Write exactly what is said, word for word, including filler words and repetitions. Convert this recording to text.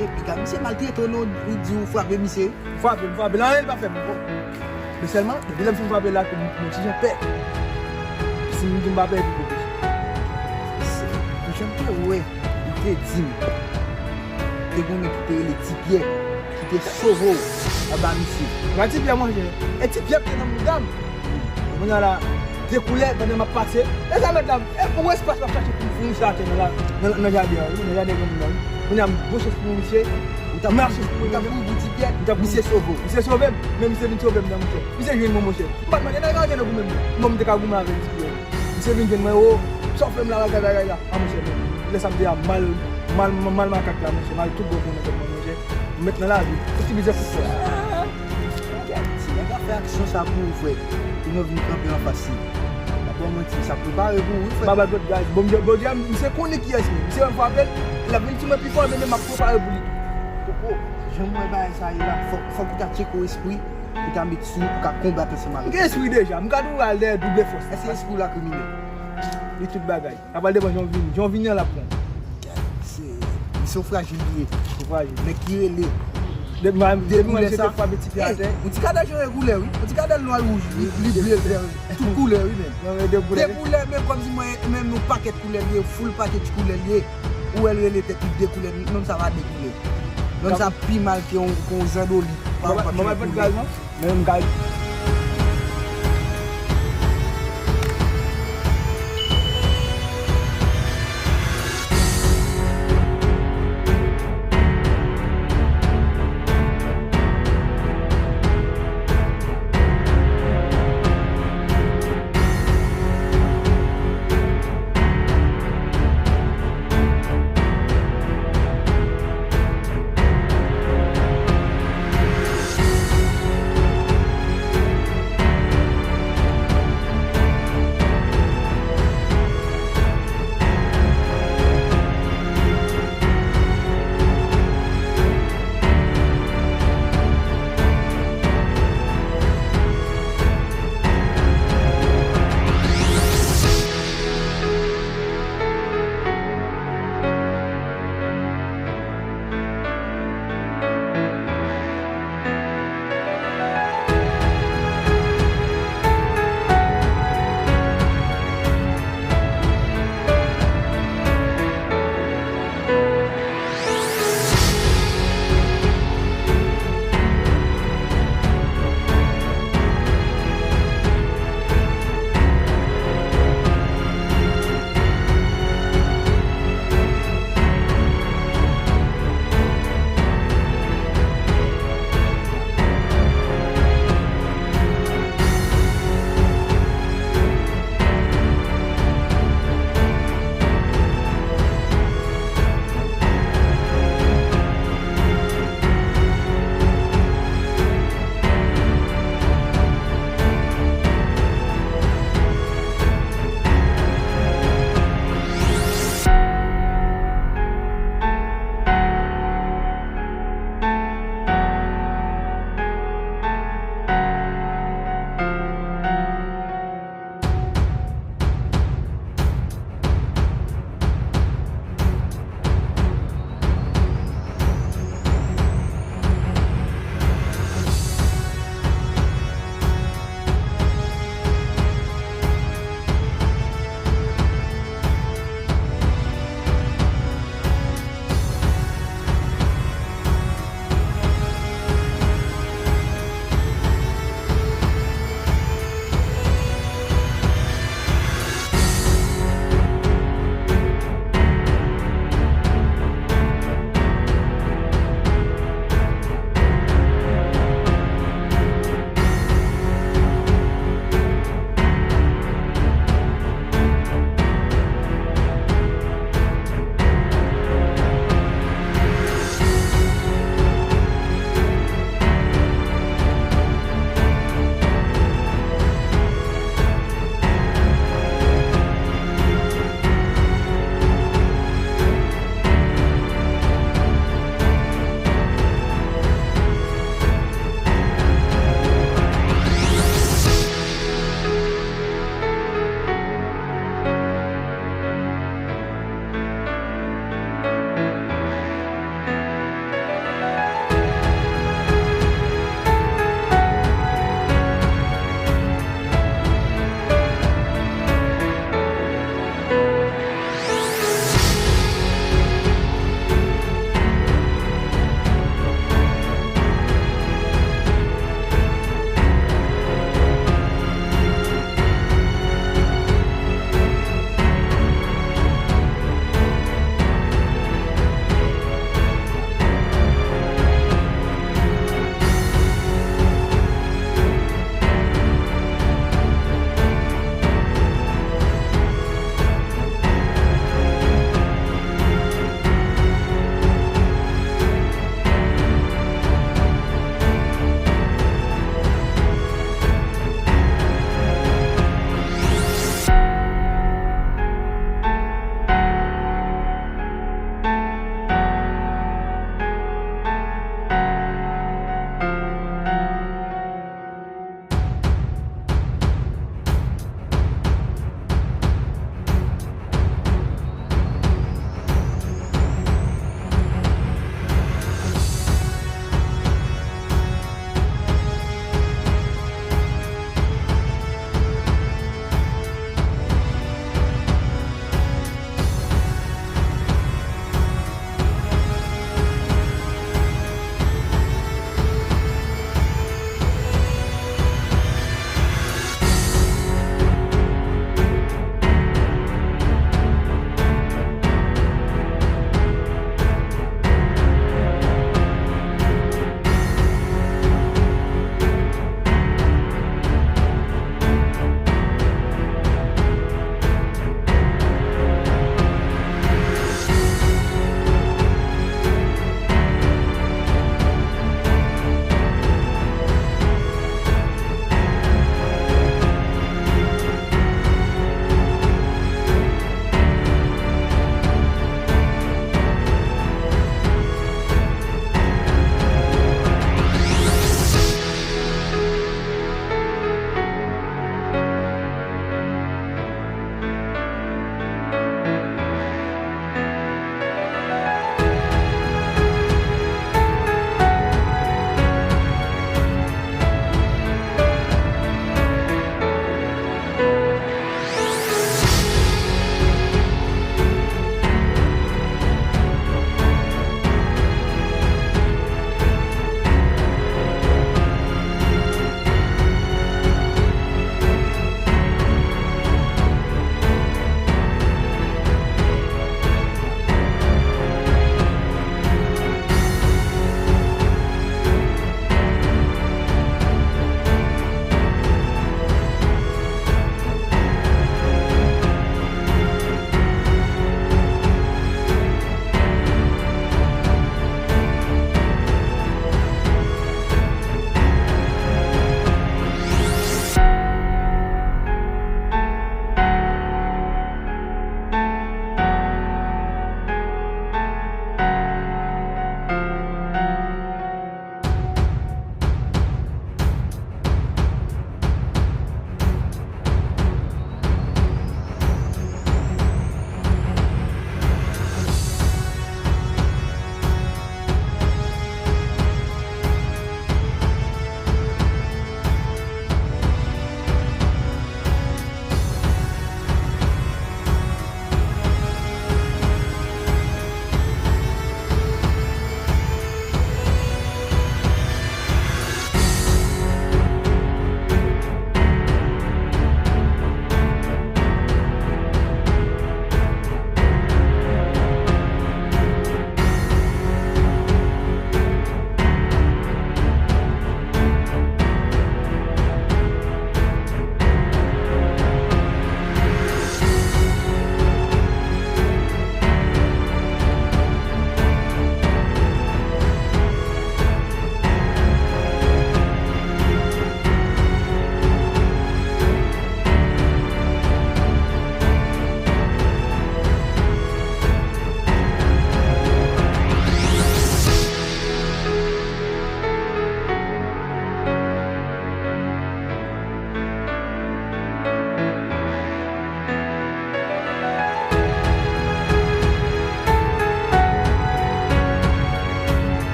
E piga, misye maltrete w non, ou di ou frape misye. Frape, m frape l, anyen li pa fè m. Men sèlman, depi lè m fin frape l la, m, m ti jan pè. Si m di m pa pè, epi kote. Monchè, m te wè, li te di m. Te gen yon nèg ki te rele Ti Pyè, ki te sove w anba misye. Pa Ti Pyè, monchè. E Ti Pyè ki te nan mouda m. Kounye a la, de koulè, pandan m ap pase. E sa, medam, e pou espas m ap chache pou m founi sa atè nan la, nan, nan jaden an, wi, nan jaden granmoun nan, wi. Kounye a, m bouche sou misye, m mache sou misye. Ou t ap kouri pou Ti Pyè, misye sove w. Misye sove m, men misye vin sove m nan, monchè. Misye jwenn mwen, monchè. M pa t mande nèg anyen nan goumen m. Mwen, m te ka goumen avèk Ti Pyè. Misye vin jwenn mwen, o, sa w fè m la, bagay, bagay la. A, monchè, men lè sa m te a mal, mal, mal makak la, monchè, mal tout bon pou mwen, monchè. M met nan lavi. Pou ti bizè pou fòs. Ti nèg ap fè aksyon sa pou ou, frè. Pou nou vin kanpe anfas li. Pa ba w manti, sa prepare pou ou, wi, frè. Ba bal pot gaz. Bon, Bondye, Bondye, misye konnen kiyès mwen. Misye wè m frape l, l ap vin sou mwen pi fò, men m ap prepare pou li. Koko, jan m wè bagay sa ye la, fòk, fòk ou ta tcheke w espri, ou ta met sou, ou ka konbat ansanm avèk. M gen espri deja, m ka tou al dèyè double fòs. Èske espri w la kriminèl? Li tout bagay. Sa pral depann jan w vini. Jan w vini an l ap pran. Se, misye w frajil li ye. Ou frajil. Nèg ki rele. Depi mwen, depi mwen, se te frape Ti Pyè atè. Ou ti ka deja yon koulè, wi. Ou ti ka dal nwa, wouj, li, li ble, vè, tout koulè, wi, men. Non, men de koulè. De koulè, men kòmsi mwen, men yon pakèt koulè li ye, full package koulè li ye. Ou wè l rele tèt li de koulè, non, sa pa de koulè. Non, sa pi mal ke yon, ke yon zandoli. Mwen pa t fè koulè. Men m ka,